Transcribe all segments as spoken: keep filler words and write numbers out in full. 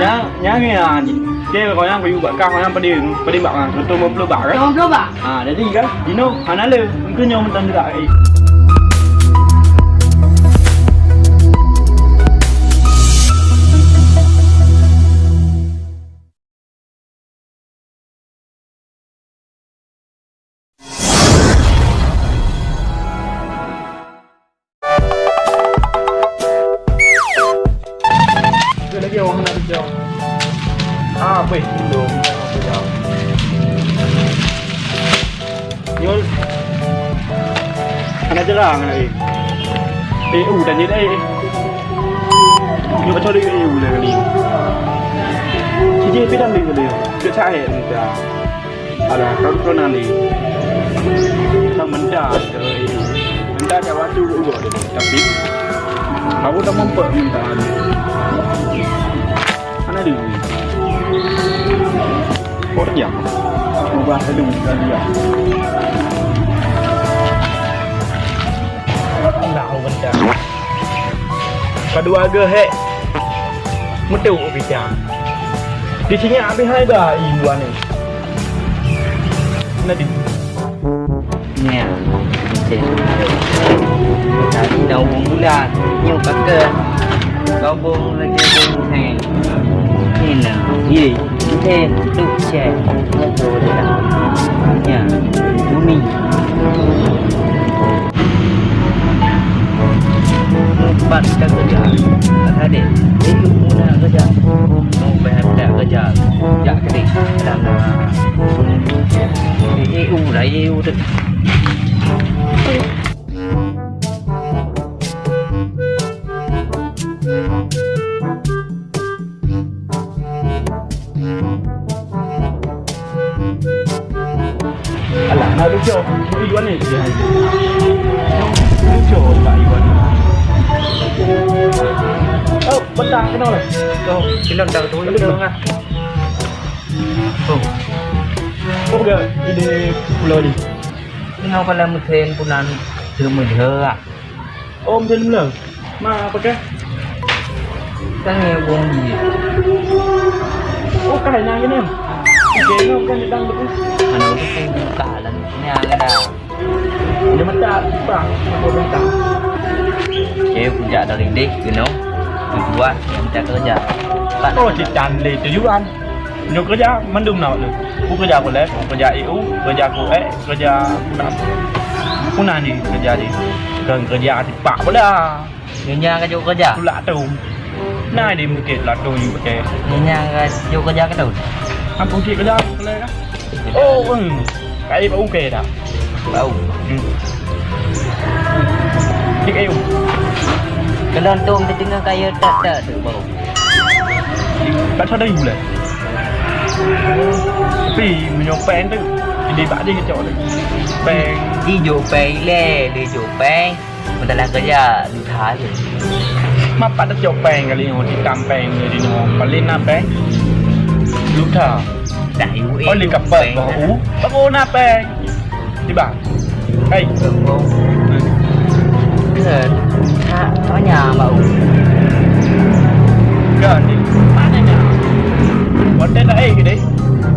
Nyan, nyan, nyan. Oke, kalau nyan kuyue bak kah, kalau nyan padum, padum bak kah? Seratus lima puluh bak, kan? Seratus lima puluh bak. Ha, jadi kan, jinoe hana le, engkau nyoe mantong gerak, eh. Ada lagi orang nak bijak. Ah, apa itu? Nyol. Hana jarang lagi. Eh, u dan nyol, eh. Nyol, cari, eh, u lagi. Sijil pidang di sini. Kecahaya minta. Alah, kau kau nani. Kau minta, eh. Minta jawab tu juga. Tapi, aku tak mampu minta. Hana duit. Kok diam? Ubah hidung sekali ya. Allahu Akbar. Kedua gehek. Metu bicara. Di sini habis hai bah ibu ni. Hana duit. Nyan, cek. Tadi dah ubong bulan. Nyoe ka keu. Kau bong lagi bong hai. Ni nah. Ye. Eh, tu cek. Nyoe tu dia. Nyan. Bumi. Empat ka kerja. Ada deh. Itu muna kerja. Mau bayar tak kerja. Jak ke deh. Dalam. Eh, eh, u lah, eh, u tu. Alah, nak lucu. Iwan ni. Lucu tak Iwan? Oh, betul kena lah. Oh, kena tak tu. Betul. Oh. Oh, enggak. Ini pulau ni. Tengok kalau mesin pun nak terima je lah. Oh, mesin mula. Ma, apa kah? Kan ya, bong dia. Oh, kah yang ini? Oke, ini bukan di dalam tu. Mana tu pun buka lah. Ini ada. Dia mata, apa? Apa mata? Oke, puncak dari deh, you know. Buat yang kita kerja. Oh, si Chandler tu, Yuan. Nyoe keureuja mandum na lôn. Ku keureuja kulét, ku keureuja E U, keureuja kuék, keureuja puna. Puna ni keureuja di. Kon keureuja sipak pula. Nyonya ka jok keureuja? Tulak tu. Na di mungkin tulak tu you pakai. Nyonya ka jok keureuja ke tu? Ampun cik keureuja kulét kah? Oh, hmm. Kayu bau ke dah? Bau. Hmm. Cik kayu. Kalau tu mesti tengah kayu tak tak tu bau. Kat sana you lah. Tapi meunyoe péng tu, di bak dia kecok tu. Péng. Di jok péng le, di jok péng. Meudalam kerja, entah je. Mapat dah cok péng kali nyoe, hitam péng je di nyoe. Paling na péng. Luta. Dah you. Oh, ni kapal bau. Baru na péng. Tiba. Hei. Bau. Kan. Ha, banyak bau. Kan ni. Mana nya? Hotel tak eh gede.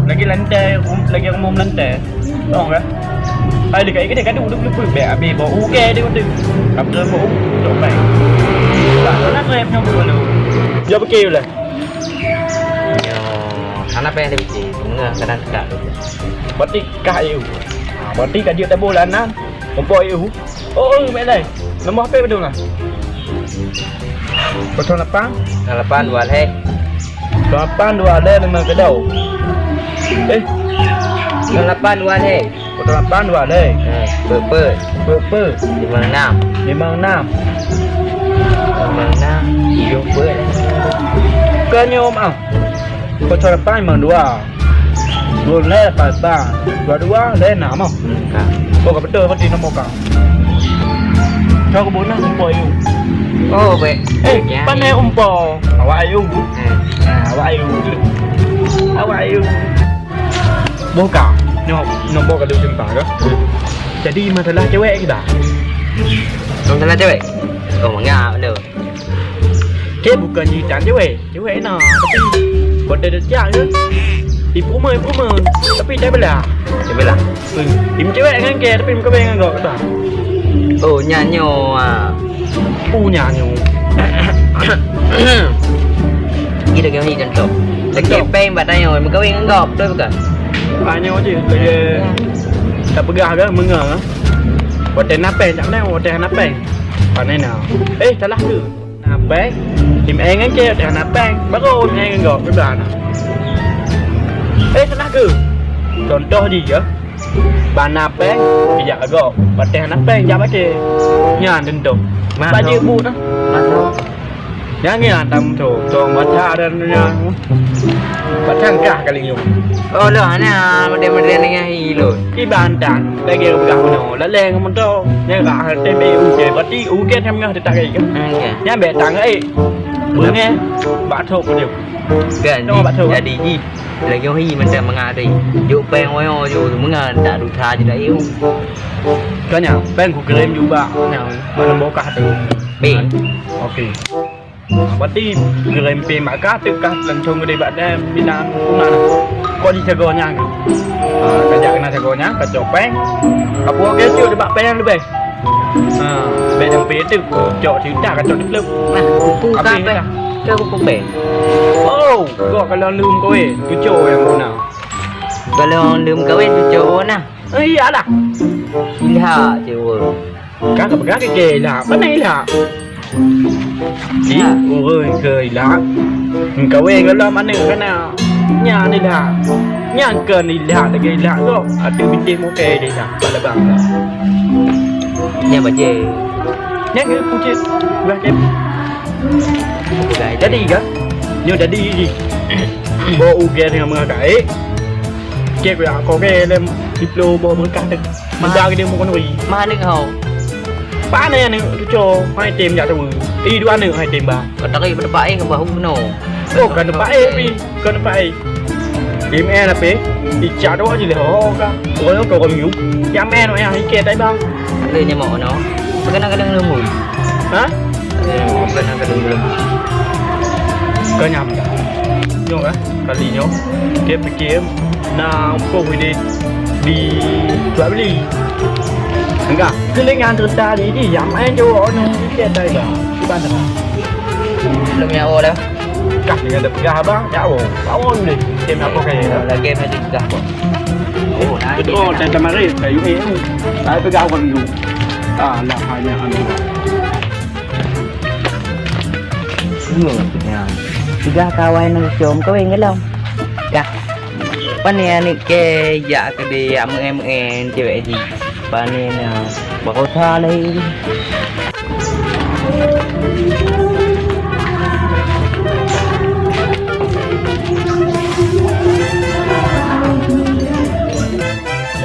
Lagi lantai, um, lagi umum lantai. Tong kan? Hai dekat gede kadu duk lupa. Bek habis bau uke dia tu. Apa bau? Cok péng. Tak nak rap nyoba dulu. Dia pakai lah. Yo, hana péng dia piti. Tengah kadang tegak tu. Berarti kah you. Ha, berarti ka jeuet taboh lah nan. Kompok you. Oh, oh, baik lai. Nombor H P padum lah? Kosong lapan? Kosong lapan dua lhèe. Kosong lapan dua lhèe lima keudau. Eh. Kosong lapan dua lhèe. Kosong lapan dua lhèe. Eh, pe, pe. Pe, pe. Lima enam. Lima enam. Lima enam. Tujuh pe. Bukan nyoe, Mak. Kosong lapan lima dua. Dua lhèe lapan lapan. Dua dua lhèe enam, oh. Ka. Oh, ka beutôi berarti nombor ka. Ka geuboh na umpok ayue. Oh, bèk. Eh, ya. Pandai umpok. Awak ayue. Hmm. Ah, awak ayue. Awak ayue. Boh ka. Nyoe, nombor ka deuh simpan ka. Jadi masalah cewek kita. Masalah cewek? Oh, mangap tu. Ke bukan cerita cewek. Weh na, tapi watèe teucak ke? Ipeurumah, ipeurumah. Tapi tai beulah. Tai beulah. Hmm. Imeucewek ngon kèe, tapi meukawen ngon gob, beutôi. Oh, nyan nyoe, ah. Pu nyan nyoe. Kita kami contoh. Contoh. Sakét péng bak tanyoe, meukawen ngon gob, beutôi bukan? Ah, nyoe je. Lagèe tapeugah ke, meungoe. Watèe na péng, tak kenal, watèe hana péng. Pane na. Eh, salah ke? Na péng, tim eh ngon kèe, teuh na péng, baru tim eh ngon gob, beubalah na. Eh, salah ke? Contoh jih ya. Ban na péng, jak gob. Watèe hana péng, jak paké. Nyan contoh. Bajèe bu na. Nyan, nyan tam tu, tu baca dan nyan. Baca kah kali nyoe. Oh, lah, na model-model nyan hi lôn. Iban tan, lagèe peugah bunoe, laleng ngon moto. Nyan ka hal tem eh, uke, berarti uke nyang meungoh teutak gai. Oke. Nyan bèk tang gai. Beungèh, bak thok peudeuh. Kan, tengok bak thok. Jadi jih, lagèe hi mantong mangat tadi. Jok péng woe, jok meungan, tak dusa je dah, eh. Kan nyan, péng ku kirém jubak, nyan, malam bokah tu. Péng. Oke. Berarti geurempé mak kah teuh kah langsung geude bak dem binan rumah. Kok jijaga nyan? Ha, kajak keunan jaga nyan, kacok péng. Apo ke cok bak péng leubeh? Ha, bèk sampai teuh cok cerita kacok di klub. Nah, kupu kah péng? Ke kupu péng? Oh, kok kalau lum kowe, tucok nyang guna. Kalau lum kowe, tucok na. Eh, iyalah. Ilah cewek. Ka ka peugah keu ilak. Pane ilak? Di ureueng keu ilak. Meukawen gohlom aneuk kana. Nyan ilak. Nyan kon ilak lagèe ilak gob. Ateueh bintéh mukè ilak. Bak labang. Nyan bajèe. Nyan keu pucet. Peugah keu. Jadi ka? Nyoe jadi jih. Boh ugèe teungoh meungakai. Kèe kuyak koke lem siploh boh beureukat teuh. Muda geude muka nuri. Mah aneuk hau. Pane aneuk tuco, hai tem jak tawa. Ih, dua aneuk hai tem ba. Kata kai beutepak eh, bahu keunoe. Oh, kan tepak eh, pi. Kan tepak eh. Tim eh, tapi icak dua je leh. Oh, ka. Orang kau kau miu. Yang main, yang ikat tai bang. Ada nyamuk no. Kadang-kadang lembut. Ha? Kadang-kadang lembut. Kau nyam dah. Nyoe, eh? Kali nyoe. Dia fikir na umpung di, di jual beli. Enggak. Kelingan cerita ni, di yang main jawab orang ni, dia tak ada. Di mana? Belum nyawa dah. Kah dengan dah pegang abang, nyawa. Tahu ni. Tim apa kaya dah? Lagi mesti pegang apa? Oh, nah. Betul, saya kemarin, saya ni. Saya pegang orang dulu. Ah, lah, hanya anu. Dua, ya. Tiga kawan nang com kawin gelom. Kah. Pane aneuk kèe jak keudeh, jak meu'en-meu'en cewek jih. Pane na baroesa lé.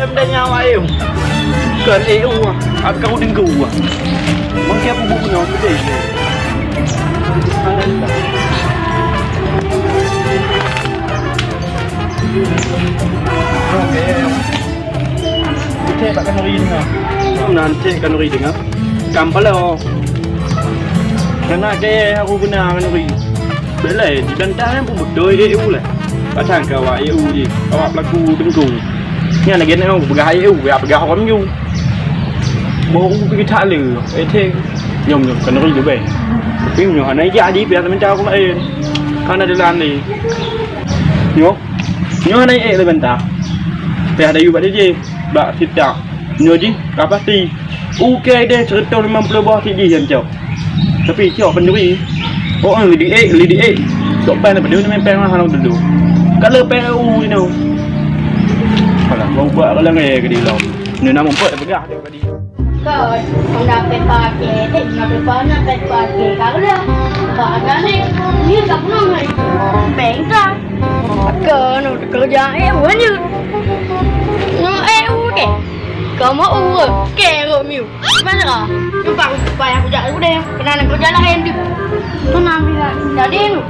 Em dah nyawa em. Kan eu ah. Aku kau dengku ah. Mungkin aku buku nyawa betul. Cek bak kanuri dengar. Nan cek kanuri dengar. Kam palo. Kana ke aku guna kanuri. Belai di bantang pun beutôi eu lah. Pasang ke awak eu je. Awak pelaku dengku. Nyan lagèe nyoe peugah eu, ya peugah orang nyoe. Baru pergi tak le. Eh, cek. Nyom nyom kanuri je bai. Tapi nyoe hana ijak di biasa minta aku lain. Hana jalan ni. Nyoe. Nyoe na ék lé bantah. Pih ada yue bak D J, bak sitak. Nyoe jih ka pasti. Ukèe deh seratus lima puluh boh sijih nyan cok. Tapi cok pencuri. Oh, eh, di ék, li di ék. Cok pen pencuri main pen lah, hana dulu. Kalau pen U ni, no. Alah, mau buat kalau ngai ke di lau. Ni nama empat peugah. Kon, kon dapet paké, eh, dapet paké, ka udah. Bak agak ni, ni ka penuh ni. Bengkak. Kon, udah kerja, eh, lanjut. No, eh, udah. Kamu urut, kerok miu. Mana kau? Nampak aku supaya aku jak udah. Kena nak kerja lain tu. Kena bila jadi tu.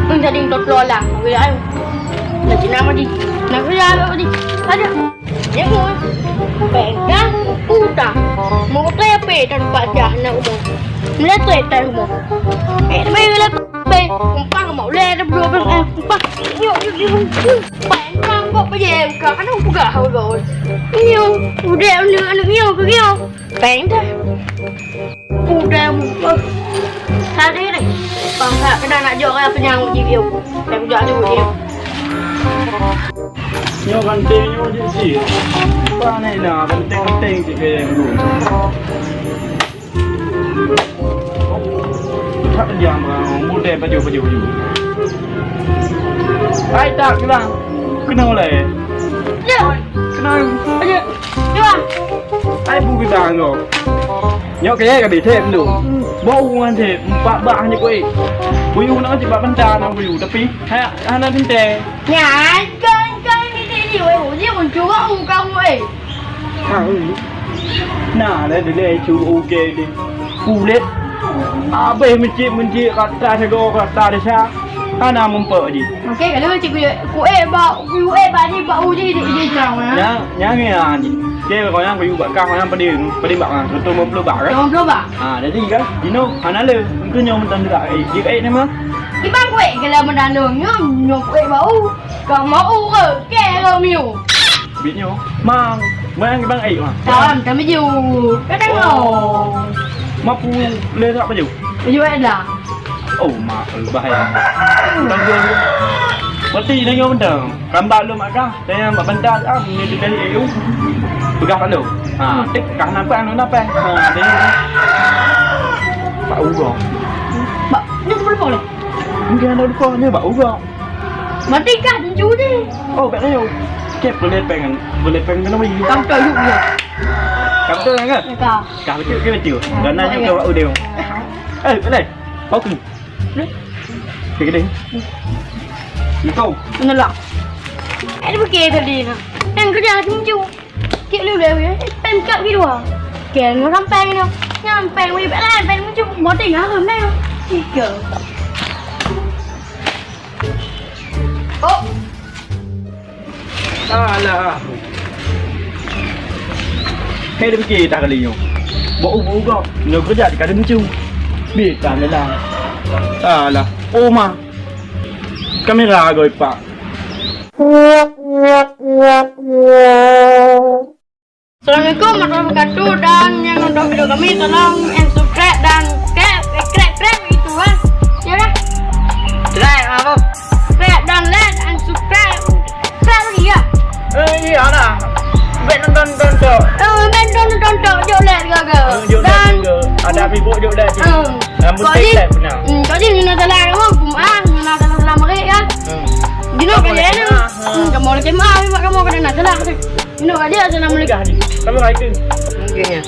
Tu jadi untuk kelola. Bila ayo. Nak cina mati. Nak kerja apa mati? Ada. Nyoe, pegang utang. Meuteupé tan padah na umu. Meuleupé tan umu. Eh, meuleupé Umpang mau le dah bro bang eh umpang. Yo yo yo. Umpang kok paje ka kana peugah hau gol. Iyo, udah aneuk aneuk nyoe ke nyoe. Peng dah. Udah muka. Tadi ni. Bangsa kena nak jok apa nyang uji yo. Saya udah tu dia. Nyoe ganteng nyoe je si. Pane na ganteng-ganteng je ke dulu. Tak jam muda baju-baju. Hai tak kena. Kena oleh. Ya. Kena. Aja. Ya. Hai bu kita ngok. Nyok ke ka bete dulu. Bau ngan je empat bah je koi. Buyu nak cebak benda nak buyu tapi hai hana tinte. Nyan kan kan ni ni weh ni muncul bau kamu eh. Nah, dah dulu cu uke ni. Kulit. Habis mencik-mencik kata sego kata desa. Hana mumpuk ji. Oke, kalau cik kulit kulit bak kulit bak ni bak uji di di jauh ya. Nyang nyang ya ni. Oke, kau yang kuyu bak kah yang pedih pedih bak kan. Betul mumpuk bak kan? Mumpuk bak. Ha, jadi kan, dino hana le. Mungkin nyong mentang juga. Eh, dia kait nama? Ibang kulit kalau mendalam nyong nyong kulit bau. Kau mau ke? Ke Romeo. Bit nyoe, mang, mang bang ai mang. Kawan kami ju. Kadang lo. Mapu le tak baju? Baju ada. Oh mak, bahaya. Tanggung. Mati dah nyoe benda. Kambak lu mak kah? Saya mak benda ah, ni tu kali ayu. Pegang palu. Ha, tik kah nampak anu nampak. Ha, dia. Pak Ugo. Pak, ni sebelum boleh. Mungkin ada lupa ni Pak Ugo. Mati kah tinju ni? Oh, bèk nyoe. Cek boleh peng, boleh peng kena bagi. Kam tu yuk dia. Kam tu kan? Ka. Kah betul ke betul? Gana juga awak udah. Eh, boleh. Kau ke? Okey deh. Assalamualaikum. Menolak. Eh, dia pergi tadi nak. Yang kerja tinju. Kik lu lewat, eh, pem kak di luar. Ken ngon sampeng ni. Nyampeng wei bèk laén, pem muncul moto ngah lam nang. Tiga. Oh. Alah. Hei, dia fikir dah kali nyoe. Bau-bau gok. Nyoe kerja di kadang muncul. Bita lelah. Alah. Oh, ma. Kamera goi pak. Assalamualaikum warahmatullahi wabarakatuh dan yang nonton video kami tolong and subscribe dan krek krek krek itu ah. Ya dah. Subscribe apa? Subscribe dan like and subscribe. Subscribe lagi ya. Eh iya dah. Baik nonton nonton tu. Eh, baik nonton nonton tu. Jom like juga. Jom like juga. Ada ibu jom like. Rambut Kak Jin, pernah. Hmm, Kak Jin, nyoe salah kamu, pemaaf, nyoe salah-salah murid kan. Hmm. Dino kamu kali ada. Hmm, kamu lagi maaf, memang kamu kena nak salah. Dino aja salah murid. Kamu lagi. Mungkin ya.